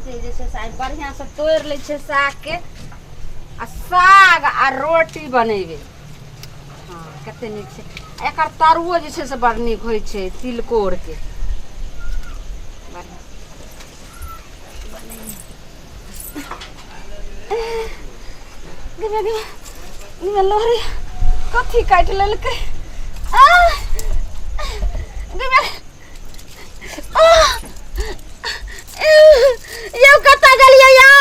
जे छै से आइ बढ़िआँसँ तोड़ि लै छियै सागके आ साग आ रोटी बनेबै। हँ, कते नीक छै। एकर तरुओ जे छै से बड़ नीक होइ छै तिलकोरके। बढ़िआँ गे गे गे, लोहरी कथी काटि लेलकै? आ गे, यौ कतऽ गेलियै यौ?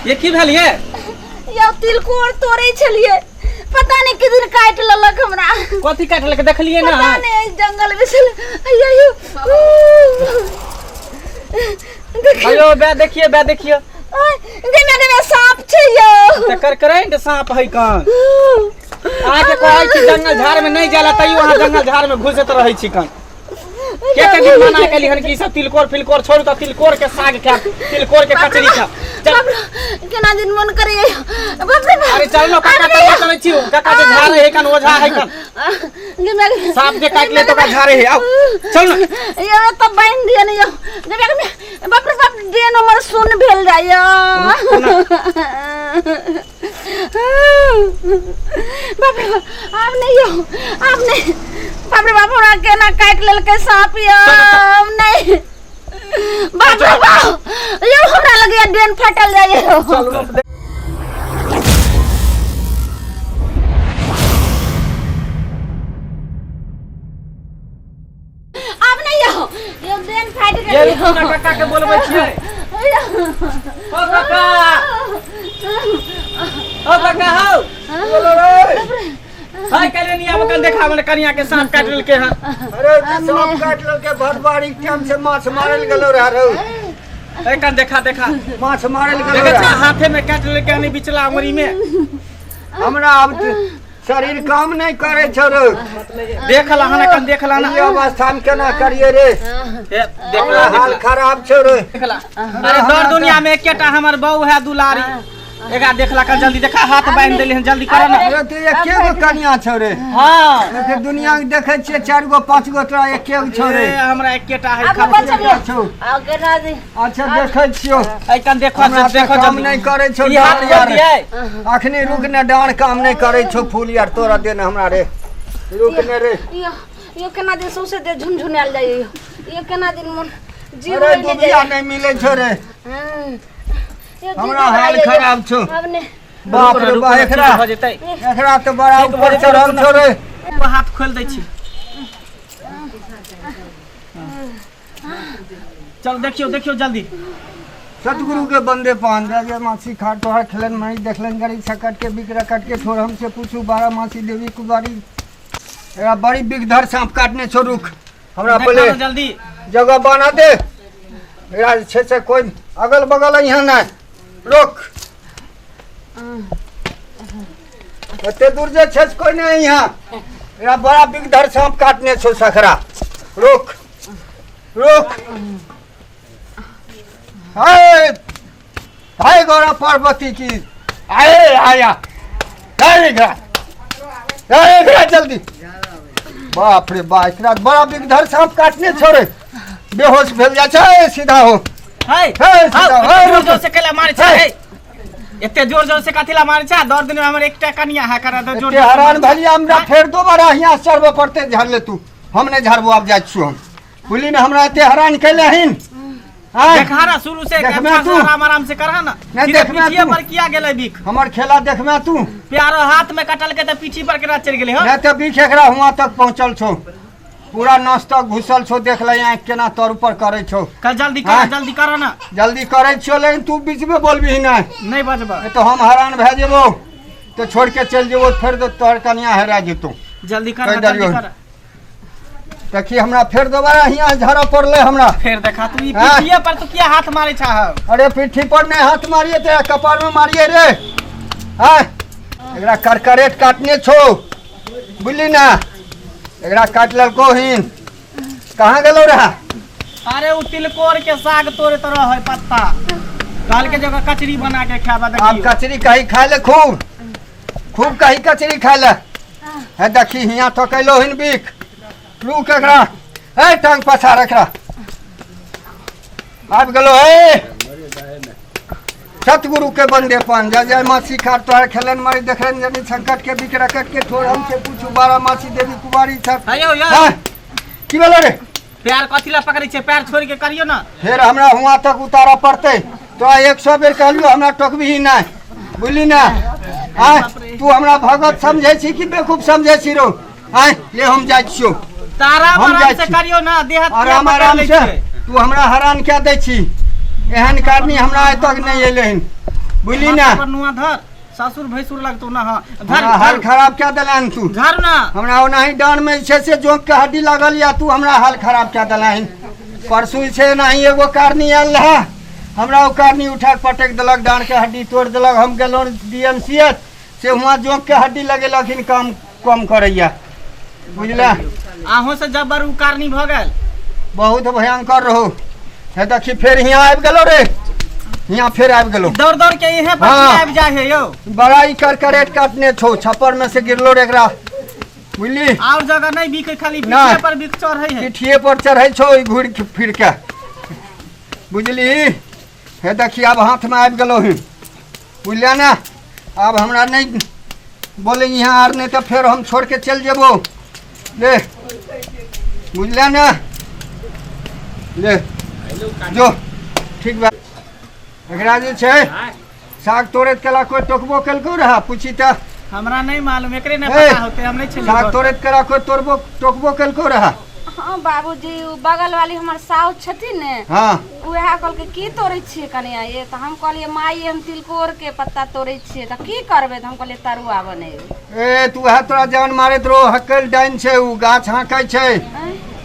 ये की भेल ये? यौ, तिलकोर तोड़ै छलियै, पता नहि कि दिन काटि लेलक हमरा। कथी काटि लेलक, देखलियै ना? पता नहि, जंगल में छलै। अय्यो यौ, देखियौ। अयो बे, देखिए बे, देखिए। गेमे गेमे साँप छै यौ। तकर करेंट साँप है कन। अहाँके कहै छी जंगल झाड़ में नहीं जाला, तैयो अहाँ जंगल झाड़ में घुसैत रहै छी कन। के के दिन मना केली हन कि ई सब तिलकोर फिलकोर छोड़ू, तऽ तिलकोर के साग खायब, तिलकोर के कचरी खायब। चल। बाप रे, केना दिन मन करे, बाप रे बाप। अरे चल न काका, तब चलै छी। काका जे झाड़े है कन, ओझा है कन। गेमे गेमे सांप जे काटि ले तो ओकरा झाड़े है। आओ चल न। यो तऽ बान्हि दिअ ने यौ। गेमे गेमे, बाप रे बाप, देह हमर सुन्न भेल जाइया। बाप रे बाप, आब नहि यौ, आब नहि। बाप रे बाप, हमरा केना काटि लेलकै साँप यौ। आब नहि, बाप रे बाप, यौ हमरा लगैया डेन फाटल जाइया यौ। चलू। आब नहि यौ, यौ डेन फाटि ये गेल। रुकू ना, काका के बोलबै छियै। ओ काका, ओ काका हौ। बोलो रे। हाय काल्हि नहीं आब कल देखा मने कनिया के सांप काटि लेलकै हन। अरे तऽ सांप काटि लेलकै। भटबाड़ी टाइम से माछ मारै लए गेलो रहे रौ। ए कन देखा, देखा। माछ मारै लए गेलो देखै रहे। छ, हाथे में काटि लेलकै हन, ई बिचला उंगरी में। हमरा आब शरीर काम नहि करै छौ रौ। देख ला हन, कन देख ला ना। ई अवस्था मे केना करियै रे? ए देख हमरा ला, देख हाल ला। खराब छौ रे। देख ला। अरे दर दुनिया में एकेटा हमर बहू है दुलारी। एकरा देखला कर, जल्दी देखा, हाथ बांधि देली हन, जल्दी कर ना। अरे तू एके गो कनिया छौ रे? हाँ। एते दुनिया के देखै छियै चारि गो पाँच गो, तोरा एके गो छौ रे? ए, हमरा एकेटा है। आब खाली। बचलियै। छौ। आ केना जे अच्छा, देखै छियौ। ऐ कन देखो। हमरा तऽ देखो काम जल्दी। नहि करै छौ ई हाथ डाँड़ खोल यार। दियै। अखनी रुक ने, डाँड़ काम नहि करै छौ। फूल यार तोरा देने हमरा रे, रुक ने रे। यो यो केना दिन सौंसे देह झुनझुनायल जाइए यो। यो केना दिन मन जीव अरे रहि नहि दुबिया जाइए। नहि मिलै छौ रे। हँ। यो जीव हमरा हाल घबराइए यो। खराब छौ। आब नहि। बाप रे रुकू बा, ना, ठीक एकरा भऽ जेतै। एकरा तऽ बड़ा ठीक भऽ ऊपर जेतै, चढ़ल रुकू ना। छौ रे। हाथ खोलि दै छी। चल, देखियौ, देखियौ जल्दी। सतगुरु के बंदे पान दे मासी खाट तोहर खेलन मरी देखलन गरी सकट के बिकरा कट के छोड़ हमसे पूछू बारह मासी देवी कुबारी। एकरा बड़ी बिगधर सांप काटने छौ। रुक, हमरा देखा पहिले ना जल्दी जगह बना दे। एकरा जे छै से कोई अगल बगल यहाँ नहि। रुक, एते दूर जे छै से कोई नहीं यहाँ। एकरा बड़ा बिगधर सांप काटने छौ सखरा। रुक रुक। हाय हाय, गौरा पार्वती की आए आया। आए एकरा, आए एकरा जल्दी। बाप रे बा, एकरा बड़ा बिगधर सांप काटने छौ रे। बेहोश भेल जाइ छै। सीधा हो। है। हे, सीधा हौ, हे, एते जोर रुक। जोर से कैला मारै छै? हे, एते जोर जोर से कथी ला मारै छै? दर दिन में हमर एकटा कनिया है, करा तो जोर एते हरान भेलियै हमरा। फेर दोबारा हियाँ चढ़बऽ पड़तै। झाड़ले तू, हम नहि झाड़बो, आब जाइ छियौ हम। बुझली ने, हमरा एते हरान कैले हन? आँय? देखा ना शुरू से। देखबे अच्छा से तू? आराम आराम से करहा ना। नहीं, सीधे देखबे पीछिए तू? पर किया गेलै बिख? हमर खेला देखबे तू? प्यारो हाथ में कटल के तऽ पीठी पर केना चलि गेलै हो? नहि तऽ बिख एकरा हुआँ तक पहुँचल छौ, पूरा नस तक घुसल छौ। देख ले, आँखि केना तर ऊपर करै छौ। कल जल्दी कर। हाँ। जल्दी कर ना। जल्दी करै छियौ, लेकिन तू बीचमे बोलबिही नहि। नहीं बजबा। नहि तऽ हम हरान भए जेबौ, तऽ छोड़ि के चलि जेबौ, फेर तऽ तोहर कनिया हेरा जेतौ। जल्दी कर कहि ना, जल्दी देलियौ। कर। देखी, हमरा फेर दोबारा हियाँ झड़ऽ पड़लै हमरा। फेर देखा तू ई हाँ। पीठिए पर तू किया हाथ मारै छा? अरे पीठी पर नहि हाथ मारिए, तेरा कपार में मारिए रे। हाँ, एकरा करकरेट काटने छौ, बुझली ना? एकरा काटि लेलको हिन। कहाँ गेलो रहा? अरे उ तिलकोर के साग तोड़े तो रहे पत्ता, कहल के जगह कचरी बना के खाबा। आब देखियो। कचरी कही खाय ले, खूब खूब कही कचरी खाय ले। हे देखी, हियाँ तो कैलो हिन बिख। रुक एकरा, हे टांग पसार एकरा। आबि गेलो हे। सतगुरु के बंदे पान जय जय मासी खार तोहर खेलन मारी देखलन जनी संकट के बिक रकट के थोड़ हमसे पूछू बारह मासी देवी कुमारी छठ। हेयौ यौ। हाँ, की भेलो रे? पैर कथी ला पकड़ै छै? पैर छोड़ि के करियौ ने। फेर हमरा हुआं तक उतारऽ पड़तै। तोरा 100 बेर कहलियौ हमरा टोकबही नहि, बुझली ने? आँय, तू हमरा भगत समझै छी कि बेवकूफ समझै छी रौ? आँय ले, हम जाइ छियौ। तऽ आराम हम आराम जाइ से छी। करियौ ने, देह हाथ आराम किया पकड़ि आराम लै से छियै? तू हमरा हरान कए दै छी। एहन कारनी हमरा आइ तक नहि एलै हन, बुझली ने? माथा पर नुआ धर, सासुर भैंसुर लगतौ ना। हाँ, धर। हमरा हाल धर। खराब कए देलहन तू। धर ना। हमरा ओनाही डाँड़मे जे छै से जोंक के हड्डी लागल यऽ, तू हमरा हाल खराब कए देलहन। परसू जे छै एनाही एगो कारनी आयल रहए, हमरा ओ कारनी उठा कऽ पटकि देलक, डाँड़के हड्डी तोड़ि देलक। हम गेलहुँ डी एम सी एच से, हुआँ जोंक के हड्डी लगेलखिन, काम कम करैया, बुझले? अहूँ से जबर उ कारनी भऽ गेल। बहुत भयंकर रहो। हे देखी, फेर हियाँ आबि गेलो रे, हियाँ फेर आबि गेलो। दौड़ दौड़ के इहे पर हाँ। आबि जाइ है यौ। बड़ा ई करकरेट काटने छौ, छप्पर में से गिरलो रे एकरा, बुझली? और जगह नहीं बिके, खाली नहीं। पीछे पर बिक चढ़ै है। पिठिए पर चढ़ै छौ ई घुरि फिर के, बुझली? हे देखी, आब हाथ में आबि गेलो हूँ, बुझलियै ने? आब हमरा नहीं बोले यहाँ आर, नहीं तऽ फेर हम छोड़ के चलि जेबो। ले, बुझलियै ने? ले जो, ठीक बा। एकरा जे छै साग तोड़ैत कला कोइ टोकबो केलकौ रहए? पूछी तऽ। हमरा नहीं मालूम, एकरे नहीं ए, पता होते, हम नहीं छलियै साग घर। तोड़ैत कला कोइ तोड़बो टोकबो केलकौ रहए? हँ बाबूजी, ओ बगल वाली हमर साउस छथिन ने, उएह कहलकै, की तोड़ै छियै कनिया ये? तऽ हम कहलियै, माई, हम तिलकोर के पत्ता तोड़ै छियै। तऽ की करबै? तऽ हम कहलियै, तरुआ बनेबै। ए, तू उएह तोरा जान मारैत रहो। हकल डाइन छै ओ, गाछ हाँकै छै,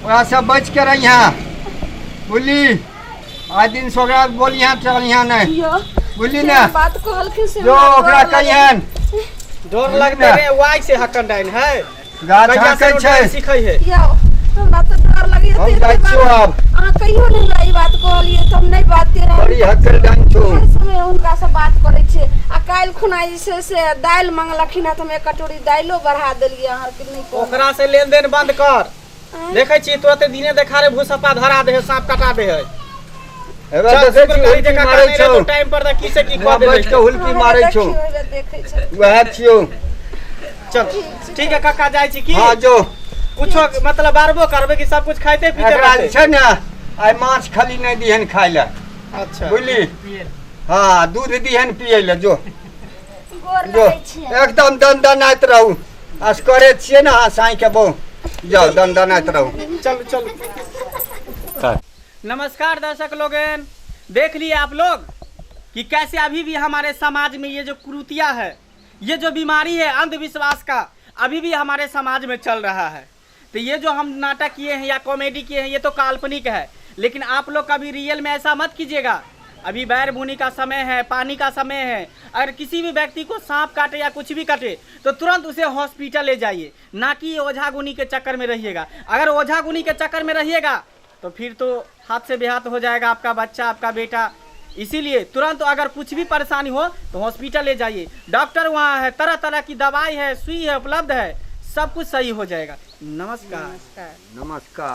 ओकरा सब बचि के रहिहें, बुझली? आइ दिन से ओकरा बोलिहें चलिहें नहि। यौ, बुझली जे ने? बात कहलखिन से जो हमरा ओकरा डर लगै। कहिहन। डर लगते रे, वाई से हकन डाइन है। गाछ कहिया से हाँकै ओ छै। डाइन सिखै है। यौ, हमरा तऽ डर लगैया। हम जाइ छियौ आब। अहाँ कहियो नहि हमरा ई बात कहलियै तऽ हम नहि बात केलहुँ। बड़ी हकल डाइन छौ। हर समय हुनकासँ बात करै छियै आ काल्हि खुना जे छै से दालि मंगलखिन हँ तऽ हम एक कटोरी दालिओ बढ़ा देलियै। अहाँके नहि कहलहुँ। ओकरा से लेन देन बंद कर। देखै छी, तुरते दिने देखारे भूसपा धरा दे है, सांप कटा दे है। हेबे चल, देखै छी, शुक्र हुलकी करी जे मारै काका नहि छौ। रहतौ टाइम पर तऽ की से की कऽ देबै। बैठ के हुलकी मारै छौ। देखियौ, हेबे देखै छै। उएह छियौ। चल, ठीक है काका, जाइ छी की? हँ, जो। कुछो मतलब बारबो करबै कि सब कुछ खाइते पीते एकरा जे रहतै? छै ने आइ माछ खाली नहि दिहन खाय लए। अच्छा। बुझली? हँ, दूध दिहन पियै लए। जो। गोर जो। लगै छियै। एकदम दनदनाइत रहू। असगरे छियै ने अहाँ साँइके बहु, जाउ, दनदनाइत रहू। चलू चलू। नमस्कार दर्शक लोगन, देख लिए आप लोग कि कैसे अभी भी हमारे समाज में ये जो कुरीतियाँ है, ये जो बीमारी है अंधविश्वास का, अभी भी हमारे समाज में चल रहा है। तो ये जो हम नाटक किए हैं या कॉमेडी किए हैं, ये तो काल्पनिक है, लेकिन आप लोग कभी रियल में ऐसा मत कीजिएगा। अभी बैर बुनी का समय है, पानी का समय है। अगर किसी भी व्यक्ति को सांप काटे या कुछ भी काटे तो तुरंत उसे हॉस्पिटल ले जाइए, ना कि ओझा गुनी के चक्कर में रहिएगा। अगर ओझा गुनी के चक्कर में रहिएगा तो फिर तो हाथ से बेहाथ हो जाएगा आपका बच्चा, आपका बेटा। इसीलिए तुरंत अगर कुछ भी परेशानी हो तो हॉस्पिटल ले जाइए। डॉक्टर वहाँ है, तरह तरह की दवाई है, सुई है, उपलब्ध है, सब कुछ सही हो जाएगा। नमस्कार। नमस्कार। नमस्कार।